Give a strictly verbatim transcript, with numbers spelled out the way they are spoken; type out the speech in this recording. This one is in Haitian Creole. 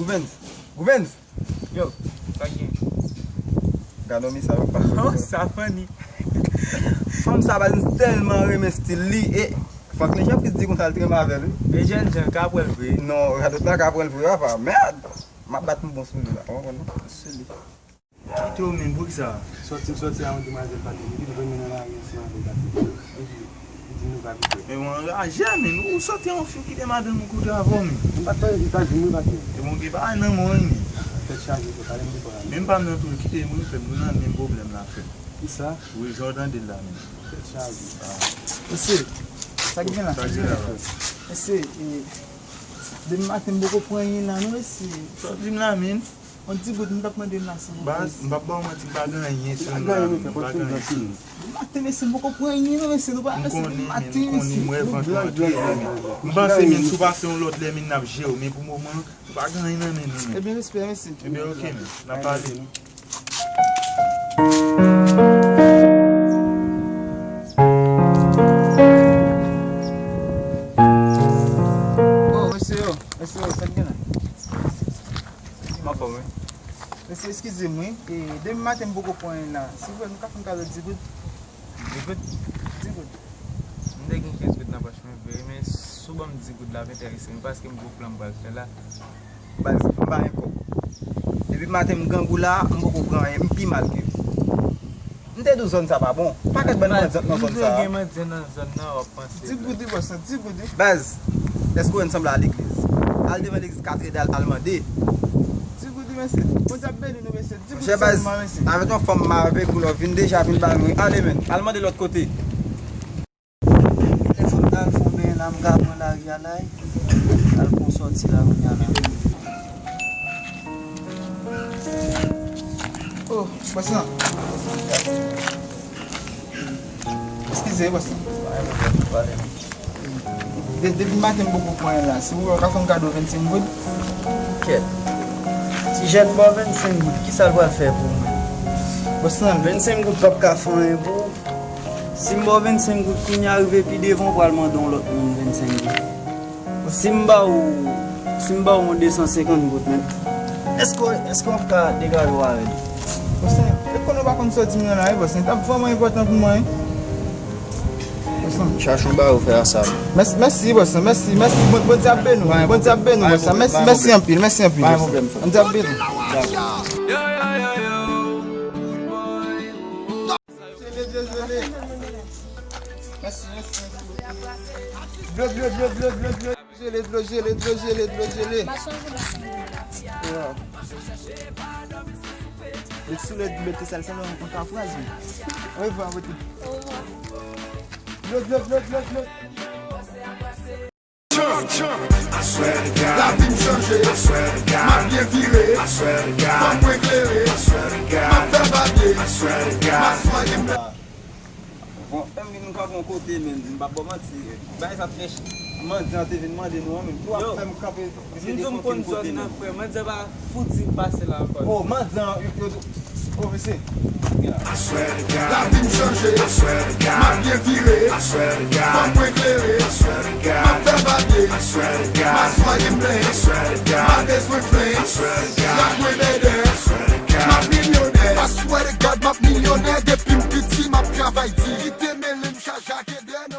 Gouvens, Gouvens! Yo, sa k gen? Gad yon mesaj yon fanm. Oh, sa funny. Fanm sa baz m tèlman renmen stil li. E Franklin Jean Fils di konsa l t renmen avè l wi. E jèn jan ka pran l vre. Non, radòt la ka pran l vre apa. Mèd! M ap bat m bon sou li la, ou konprann non? Sou li. Kite w menm, poukisa? Sòti m sòti a yon demwazèl pa te vini, li vin nan lari ansanm avèk gate. Epi li di m nou pa kite. Men ou anraje, men ou sòti a yon fi w kite madanm ou kote avè w, men. M pa t pale, li pa di m wi, pa kite. E bon, gen bagay nan men w wi, men. Tèt chaje, frè, pale m de bagay. Menm pa m nan tou, kite m wi, frè m, nou nan menm pwoblèm la, frè m. Kisa? Wi, jan w tande l la, men. Tèt chaje. Mesye, sa k gen la? Sa k gen la, frè? Mesye, e, depi maten m poko pran anyen la, non, mesye. Sa w di m la, men? On ti goud, m t ap mande l la, silvouplè. Baz, m p ap ba w manti, m pa gen anyen sou nou la, men, m pa gen anyen sou nou. Maten, mesye, m poko pran anyen, non, mesye, nou pa, mesye, maten, mesye. M konnen, men, m konnen, m wè vant ou antre, men. M panse, men, si w pase yon lòt lè, men, n ap jere w, men pou moman, ou pa gen anyen nan men nou, men. Ebyen, respè, mesye. Ebyen, ok, men, n ap pale. Oh, mesye yo, mesye yo, sa k gen la? M anfòm, wi. Mesye, eskize m, wi. E, depi maten m poko pran anyen la. Silvouplè, nou ka fè m kado di goud? Di goud? Di goud. M te gen kenz goud nan pòch mwen vre, men si w ban m di goud la ap enterese m, paske m gon plan m pral fè la. Baz, m pa gen kòb. Depi maten m grangou la, m poko pran anyen, m pi mal ke. M te di w zòn sa pa bon. Pakèt bann mandyant nan zòn sa. Gen mandyant nan zòn nan, w ap panse. Di goud wi, bòs, di goud wi. Baz, èske w wè n sanble al legliz? Al devan legliz katrèdè, al, al mande. Di goud wi, mesye. Bondye ap beni nou, mesye. Di goud sèlman, mesye. Avèk yon fanm m avèk ou la, w vin deja vin ba nou. Ale, men. Al mande lòt kote. Telefòn ta al fè yon benyen la, m ka pran lari a la, al fè yon sòti la kounye a la. Oh, bòs lan. Eskize, bòs lan. De-, depi maten m poko pran anyen la. Si w ka fè m kado vennsenk goud. Kèt. Ti jèn ba w vennsenk goud, kisa l pral fè pou mwen? Bòs lan, vennsenk goud p ap ka fè anyen pou ou. Si m ba w vennsenk goud kounye a, rive pi devan, w pral mande yon lòt moun vennsenk goud. Si m ba w, si m ba w yon de san senkant goud, men, èske, èske w ap ka degaje w avè l? Bòs lan, e konnen w pa konn sa w di m nan la, wi, bòs lan. Li t ap vrèman enpòtan pou mwen, wi. Bòs lan. Chache yon bagay ou fè a sa. Mèsi, mèsi, bòs lan. Mèsi, mèsi. Bon, Bondye ap beni w. Bondye ap beni w, bòs lan. Mèsi, mèsi anpil, mèsi anpil, bòs lan. Bondye ap beni w. Jele, jele, jele. Mèsi, mèsi. Dlo, dlo, dlo, dlo, dlo, dlo. Jele, dlo, jele, dlo, jele, dlo, jele. Yo. Li sou le mete sal sa nan yon kafraz, wi. Orevwa, bote. Dlo, dlo, dlo, dlo, dlo. Lavi m chanje, m ap byen vire, fanm mwen klere, m ap fè papye, m ap swaye m. Bon, fè m vin kanpe yon kote, men, m p ap ba w manti, bagay sa t fè ch-, mandyan te vin mande nou an, men, tou ap fè m kanpe, misye te fè m kote, men. Frè, mandyan pa fouti pase la ankò. Oh, mandyan, yo, yo, oh, mesye. Lavi m chanje, m ap byen vire, fanm mwen klere, m ap fè papye, m ap swaye m plen, m pa bezwen flen, y ap mwen dèdè, m ap milyonè. I swear to God, m ap milyonè, depi m piti, m ap travay di. Kite mele m chaje ak Eden.